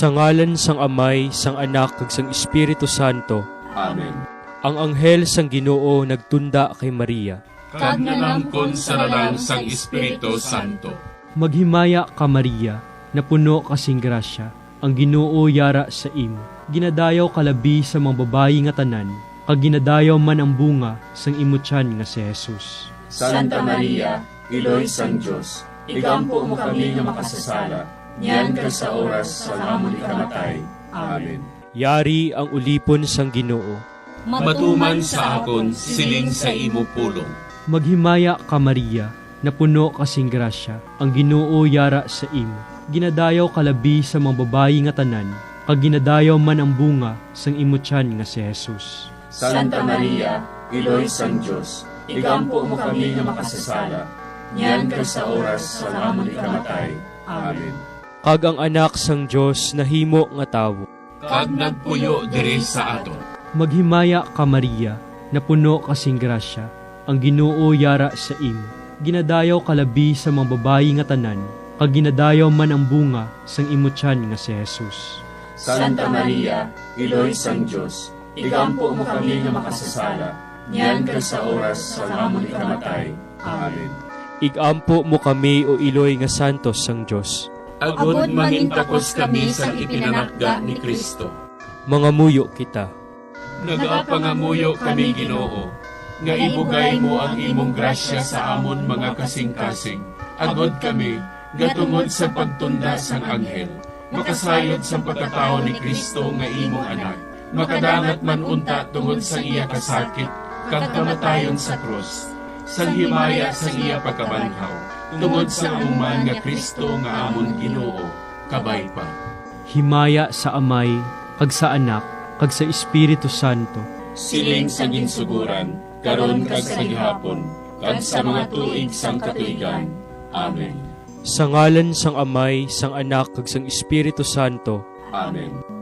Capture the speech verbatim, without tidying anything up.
Sa ngalan sang Amay, sang Anak, kag sang Espiritu Santo. Amen. Ang anghel sang Ginoo nagtunda kay Maria. Kag nanamkon sa lalang sang Espiritu Santo. Maghimaya ka, Maria, napuno ka sing grasya, ang Ginoo yara sa imo. Ginadayaw ka labi sa mga babayi nga tanan, kag ginadayaw man ang bunga sang imo tiyan nga si Jesus. Santa Maria, Iloy sang Dios, igampo mo kami nga makasasala, niyan kag sa oras sang amon ikamatay. Amen. Yari ang ulipon sang Ginoo. Matuman sa akon siling sa imo pulong. Maghimaya ka, Maria, napuno ka sing grasya, ang Ginoo yara sa imo. Ginadayaw ka labi sa mga babayi nga tanan, kag ginadayaw man ang bunga sang imo tiyan nga si Jesus. Santa Maria, Iloy sang Dios, igampo mo kami nga makasasala, niyan kag sa oras sang amon ikamatay. Amen. Kag ang Anak sang Dios nahimo nga tawo. Kag nagpuyo diri sa aton. Maghimaya ka, Maria, napuno ka sing grasya, ang Ginoo yara sa imo. Ginadayaw ka labi sa mga babayi nga tanan, kag ginadayaw man ang bunga sang imo tiyan nga si Jesus. Santa Maria, Iloy sang Dios, igampo mo kami nga makasasala, niyan kag sa oras sang amon ikamatay. Amen. Igampo mo kami, o Iloy nga santos sang Dios. Agod mangintakos kami sang ipinanakda ni Cristo. Mangamuyo kita. Nagapangamuyo kami, Ginoo, nga ibugay mo ang imong grasya sa amon mga kasingkasing, agod kami, nga tungod sa pagtunda sang anghel, makasayod sang pagkatawo ni Cristo nga imong Anak, makadangat man unta tungod sa iya kasakit kag kamatayon sa krus, sang himaya sang iya pagkabanhaw, tungod sa kauman nga Cristo nga amon Ginoo. Kabay pa. Himaya sa Amay, kag sa Anak, kag sa Espiritu Santo. Siling sa ginsuguran, karon kag sa gihapon, kag sa mga tuig sang katuigan. Amen. Sa ngalan sang Amay, sang Anak, kag sang Espiritu Santo. Amen.